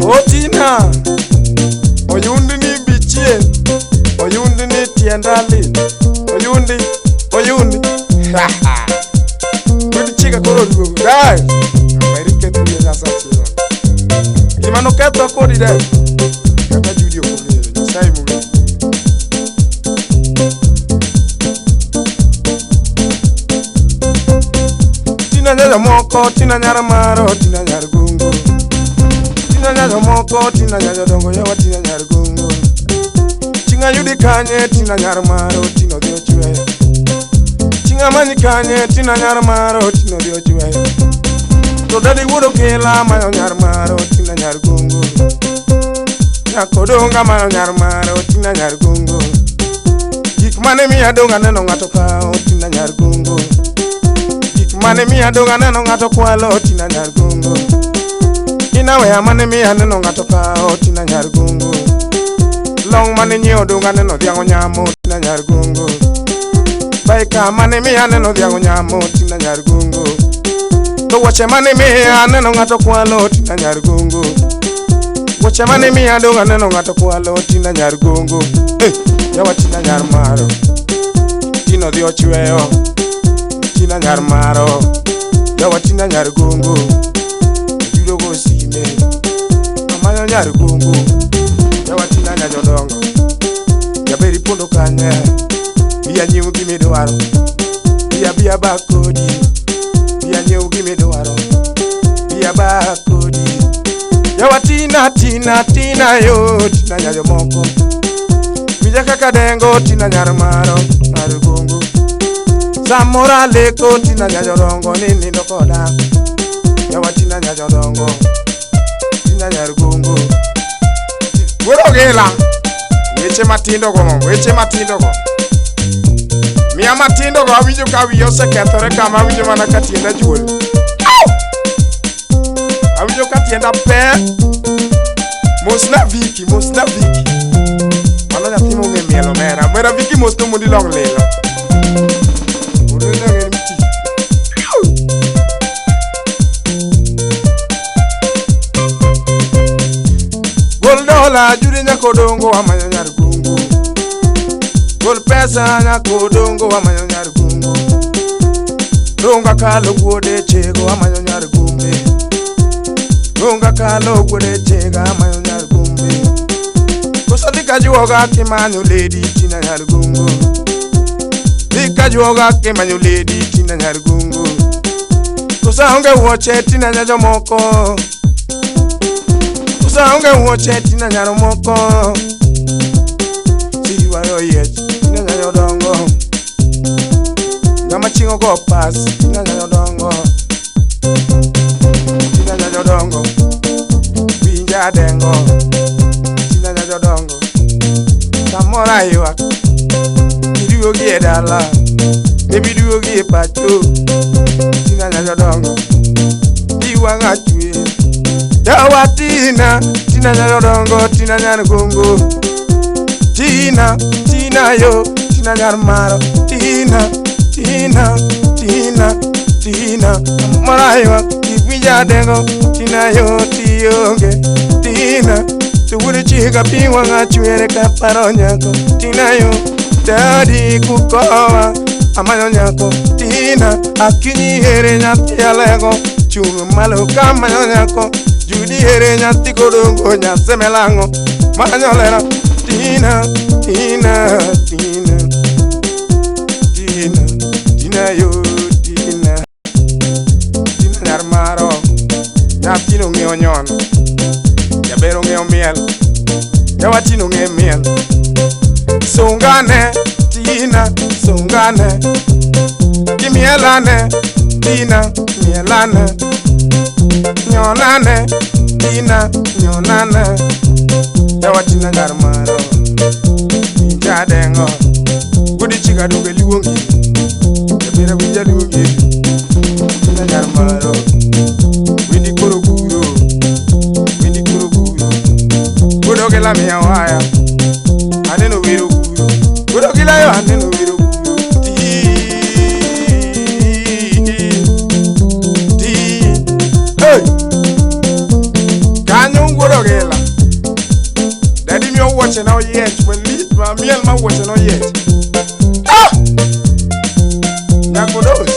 Otina, oyundi ni bichie, oyundi ni tienda lit, oyundi, oyundi. Kodi chika koro duogo. Dai, Amerika tuye Nyasaye. Gima noketho kodi de. Kata Judy ok ong'eyo, Nyasaye mong'eyo. Tina nyanya moko, tina nyar maro, tina nyar gungu. Tina nyanya moko, tina nyanya dongo, yawa tina nyar gungu. Chinga yudi kanye, tina nyar maro, tina odhi ochweyo. Chinga manyi kanye, tina nyar maro, tina odhi ochweyo. To dadi wuod okela manyo nyar maro, tina nyar gungu. Nyakodonga manyo nyar maro, tina nyar gungu. Gik mane miya dong' aneno ng'ato kawo, tina nyar gungu. Gik mane miya dong' aneno ng'ato kwalo, tina nyar gungu. Inaweya mane miya aneno ng'ato kawo, tina nyar gungu. Long mane nyiewo dong' aneno dhiang' onyamo, tina nyar gungu. Baika mane miya aneno dhiang' onyamo, tina nyar gungu. To wuoche mane miya aneno ng'ato kwalo, tina nyar gungu. Wuoche mane miya dong' aneno ng'ato kwalo, tina nyar gungu. Eh, yawa tina nyar maro, tina odhi ochweyo. Tina nyar maro, yawa tina nyar gungu. Yudo go sime, amanyo nyar gungu. Yawa tina nya jodongo, jaber ipondo kanye. Biya nyiew gimidwaro, biya biya ba kodi. Biya nyiew gimidwaro, biya ba kodi. Yawa tina tina tina yo, tina nya jomoko. Winja kaka dengo, tina nyar maro, nyar gungu. Samoro aleko, tina nya jodongo ni nindo koda. Yawa tina nya jodongo, tina nyar gungu. Wuod Ogila, weche matindo go, weche matindo go. Miya matindo go awinjo ka wiya osekethore kama awinjo mana ka tienda juol. Au! Awinjo ka tienda pe. Mosna Viki, mosna Viki. Mano nyathi mong'e miel omera. Omera Viki mosno mondo ilong lilo. Wuod en mti. Au! Gol dola Judy nyakodongo amanyo nyar gungu. Gol pesa nyakodongo amanyo nyar gungu. Donga kalo wuode chego amanyo nyar gumbe. Donga kalo wuode chega amanyo nyar gumbe. Koso dhi kajuoga kimanyo lady tina nyar gungu. Dhi kajuoga kimanyo lady tina nyar gungu. Koso aonge wuoche tina nya jomoko. Koso aonge wuoche tina nyar moko. Siywayo yiech tina nya jodongo. Ng'ama chieng' ogo pas tina nya jodongo. Tina nya jodongo. Winja dengo tina nya jodongo. Samoro aywak iduogi e dala, baby duogi e pacho. Tina nya jodongo. Pi wang'a chwe. Yawa tina, tina nya jodongo, tina nyar gungu. Tina, tina yo, tina nyar maro. Tina, tina, tina, tina. Samoro aywak iwinja dengo. Tina yo tionge. Tina, to wuod chiega pi wang'a chwere kaparo nyako. Tina yo, dadi kukowa amanyo nyako. Tina, akinyi here nyathi alego. Chung' malo kamanyo nyako. Judy here nyathi kodongo nyasemelang'o. Manyo lera. Tina, tina, tina. Tina, tina yo, tina. Tina nyar maro. Nyathino ong'eyo nyono. Jaber ong'eyo miel. Yawa Tina ong'eyo miel. Sungane, Tina, sungane. Kimielane, Tina, mielane. Nyonane, Tina, nyonane. Yawa Tina nyar maro. Winja dengo. Wuod chiga donge luongi. Jaber winja luongi. Tina nyar maro. Windi koro guro. Windi koro guro. Wuod Ogila miya waya. Aneno wero guro. Wuod Ogila yo aneno wero guro. Ti, ti, hey! Kanyo wuod Ogila. wuoche na oyiech malich ma miel ma wuoche na oyiech. Ah! Nyakodos.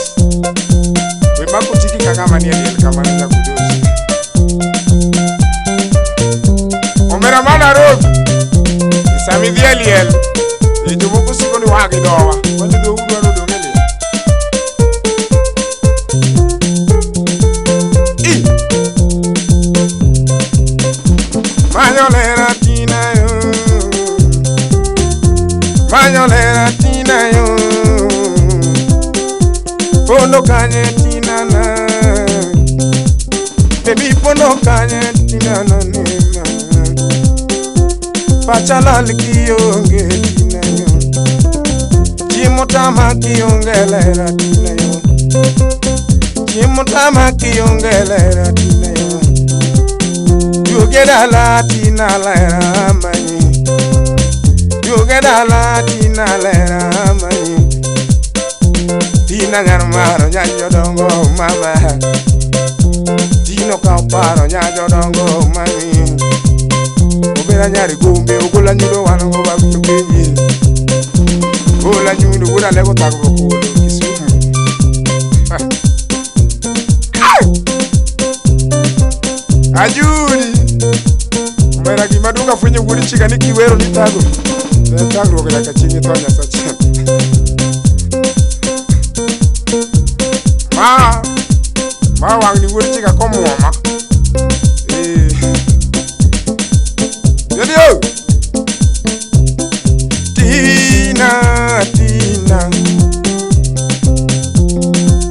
We mako tiki kaka manie liel kamano Nyakodos. Omera ma Nairobi. Sama idhi e liel, jomoko siko ni wagi dhowa. Wan dhou dwaro dong' e liel. I! Manyo lera tina yo. Manyo lera tina yo. Pondo kanye tina na. Baby pondo kanye tina na ne. Pacha lal kionge tina yo. Chiemo tama kionge lera tina yo. Chiemo tama kionge lera tina yo. Yuge dala tina lera manyi. Yuge dala tina lera manyi. Tina nyar maro nyanyo dongo mama. Tino ka paro nyanyo dongo mami. Obera nyari gombe ogola nyudo wano ba kupenyi. Gola nyudo gola lego tago kolo Kisumu. Ajuri. Omera gima duong' afwenyo wuod chiga ni kiwero ni thago. En thagruok nyaka chieng' itho Nyasache. Ma ma wang' ni wuod chiga komuoma. Yo! Tina, Tina.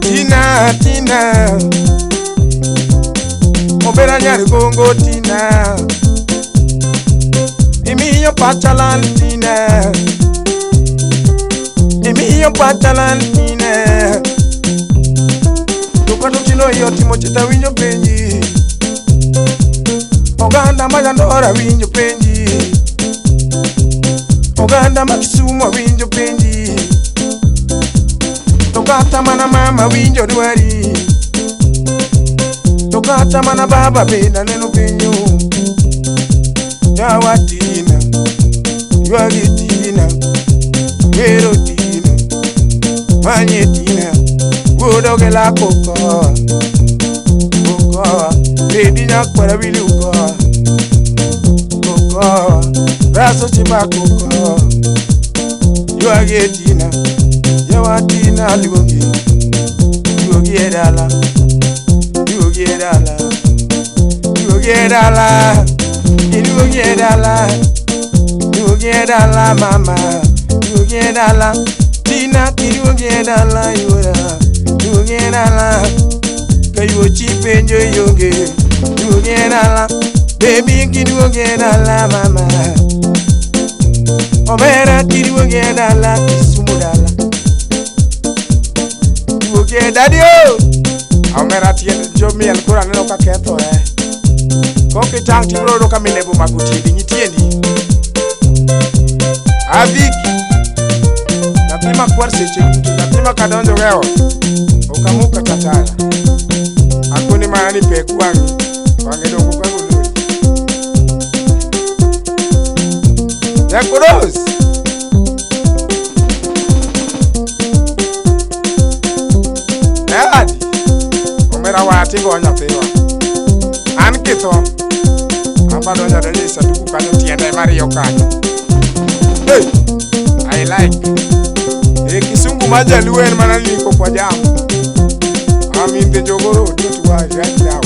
Tina, Tina. Obera nyari gongo Tina. Imiyo pacha lal Tina. Imiyo pacha lal Tina. Duka tino iyo timo chita winjo penji. Oganda ma Nyandora winjo penji. Oganda ma Kisumu winjo penji. To kata mana mama winjo dwari. To kata mana baba bende aneno penjo. Yawa Tina, ywagi Tina, wero Tina, manye Tina, wuod ogela kokowa, kokowa, redi nyakwara wili ukowa, kokowa, raso chiba kokowa, ywagi Tina, yawa Tina luogi, luogi e dala, luogi e dala, luogi e dala. Iluogi e dala, iluogi e dala mama, iluogi e dala, Tina iluogi e dala yura, iluogi e dala, kayuochi penjo yonge, iluogi e dala, baby iluogi e dala mama, omera iluogi e dala Kisumu dala, iluogi e dadi o, omera tiend jomiel koro aneno ka kethore. Kokitang' tibiro yudo ka mine bo omako tiendi nyitiendi. Adhiki. Nyathi makwar seche duto, nyathi ma kadonjo go e ot, ok amuk kata taya. Akoni mana ni pek wang'i, wang'e dongo ka golori. Nyakodos! Adi! Omera waya tigo nyathiwa. An kitho. Aba donjo adonja e sanduku kanyo tiende mariyo kanyo. Hey! I like. E kisungu ma jaluo en mana liko kwa jam. I'm in the Jogoo Road, don't worry right now.